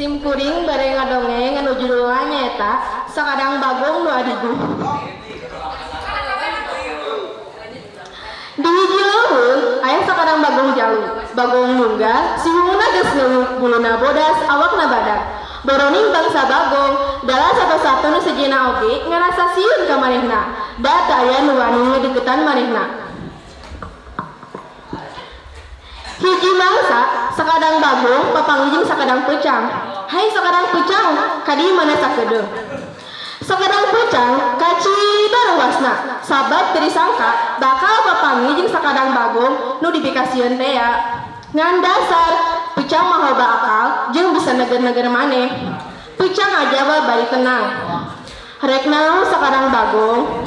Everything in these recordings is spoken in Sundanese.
Sim kuring bade ngadongeng anu judulna nyaeta Sakadang Bagong Nu Adigung. Di hiji leuweung aya sakadang bagong jalu, bagong nunggal, sihungna geus ngeuk, buluna bodas, awakna badag. Boroning bangsa bagong, dala satu-satu nu sejenna oge ngarasa sieun ka manehna, da teu aya nu wani ngedeukeutan manehna. Hiji mangsa sakadang bagong papanggih jeung sakadang peucang. Hai sakadang peucang, ka di mana sakedeung? Sakadang peucang kacida ruasna, sabab teu disangka bakal papanggih jeung sakadang bagong nu dipikasieun tea. Ngan dasar peucang mah loba akal jeung bisa neger-neger maneh. Peucang ngajawab bari tenang. Rek naon sakadang bagong?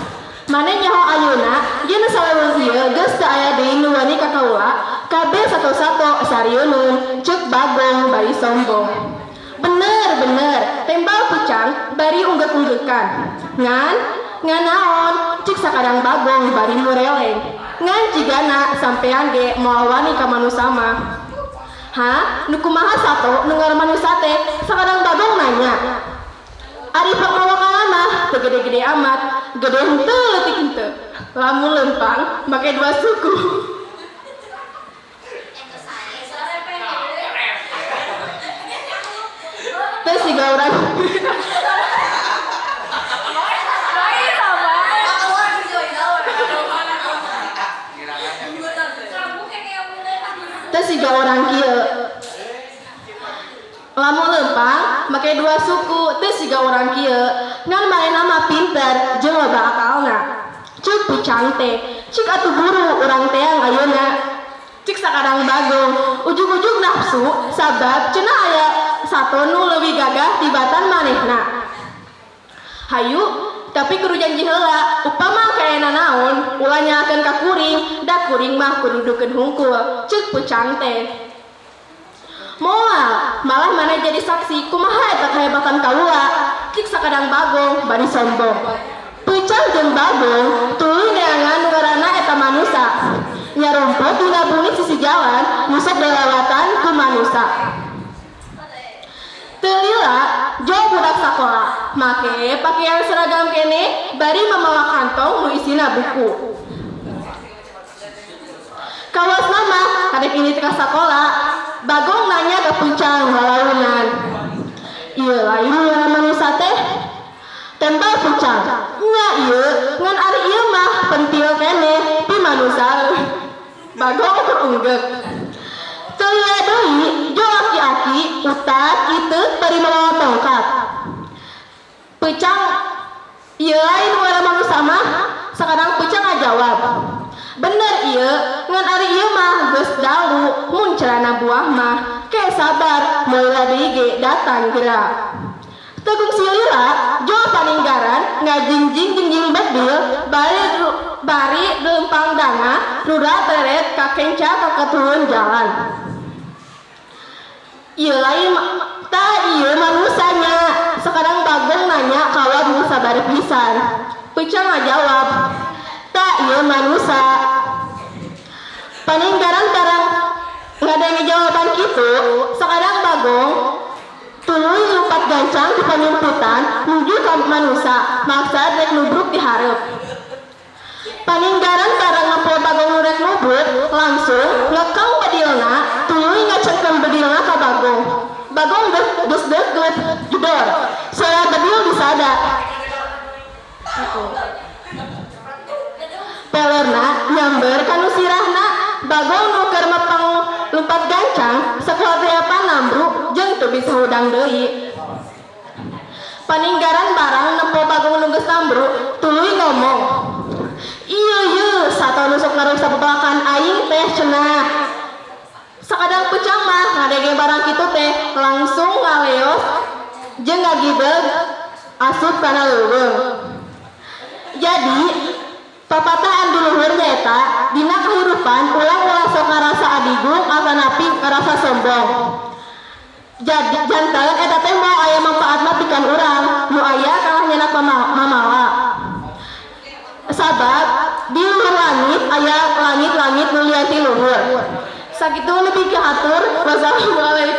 Maneh nyaho ayeuna jeung saleuweung ieu geus teu aya deui nu wani ka kaula, kabeh sato-sato sarieunun, ceuk bagong bari sombong. Bener bener, tembal peucang bari unggeuk-unggeukan. Ngan, ngan naon, ceuk sakadang bagong bari mureleng. Ngan jigana sampean ge moal wani ka manusa mah. Hah, nu kumaha sato nu ngaran manusa teh? Sakadang bagong nanya. Ari pangawakalan mah teu gede-gede amat, gede henteu leutik henteu. Lamun leumpang make dua suku. Teu siga urang. Teu siga urang kieu. Lamun leumpang make dua suku, teu siga urang kieu. Ngan manehna mah pinter jeung loba akalna. Ceuk peucang teh, cik atuh buru urang teang ayeuna. Cik sakadang bagong, ujug-ujug nafsu sabab cenah aya sato nu leuwih gagah tibatan manehna. Hayu, tapi kudu janji heula, upama kaena naon, ulah nyalakeun ka kuring, da kuring mah kudu dudukeun hungkul. Ceuk peucang teh. Moal, malah maneh jadi saksi kumaha eta kahebatan kaula. Cik sakadang bagong bari sombong. Peucang jeung bagong tuluy neangan nu ngaranna eta manusa. Nyarumput dina bumi sisi jalan, nu sok dilewatan ku manusa. Teu lila, jo budak sakola, make pakaian seragam kene bari mamawa kantong nu isina buku. Kawasna mah kadek ini ka sakola, bagong nanya ka peucang lalaunan. Ieu lain ngaran manusa teh? Tembal peucang, nya ieu ngan ari ieu mah pentil keneh ti manusa. Bagong keur unggeuk. Teu lila deui, jo aki-aki utat iteuk bari mamawa tongkat. Peucang, ieu lain ngaran manusa mah? Sakadang peucang ngajawab. Bener ieu, ngan ari ieu mah geus dalu mun celana buah mah. Ke sabar, moal deui ge datang geura. Teu kungsi lila, jo paninggaran ngajingjing jingjing bedil bari leumpang danga rurat teret ka kenca ka katuhun jalan. Ieu lain tah ieu manusanya. Sakadang bagong nanya kawa nu sabari pisan. Peucang ngajawab, tah ieu manusa. Paninggaran barang ngadenge jawaban kitu, sakadang bagong tuluy lumpat gancang di panyumputan nuju ka manusa, maksa rek nubruk di hareup. Paninggaran barang nempo bagong nu rek nubruk, langsung ngekang bedilna, tuluy ngacengkeun bedilna ka bagong. Bagong geus deukeut jedor, soal bedil disada. Pelerna nyamber ka nu sirahna, bagong nu keur mepeng lumpat gancang sakuhateapan nambruk jeung teu bisa hudang deui. Paninggaran barang nempo bagong nu geus nambruk, tuluy ngomong, ieu ieu sato nu sok ngarusak pepelakan aing teh cenah. Sakadang peucang mah ngadege barang kitu teh langsung ngaleos jeung ngagibeg asup kana leuweung. Jadi papatah anu luhur nyaeta dina kahirupan ulah-ulah sok ngarasa adigung atanapi ngarasa sombong. Jadi jantan eta teh moal aya manfaatna pikeun urang, nu aya kalah nyenak mamawa. Sabab di luhur langit aya langit-langit nu lian ti luhur. Sakitu nu pikahatur. Wassalamualaikum.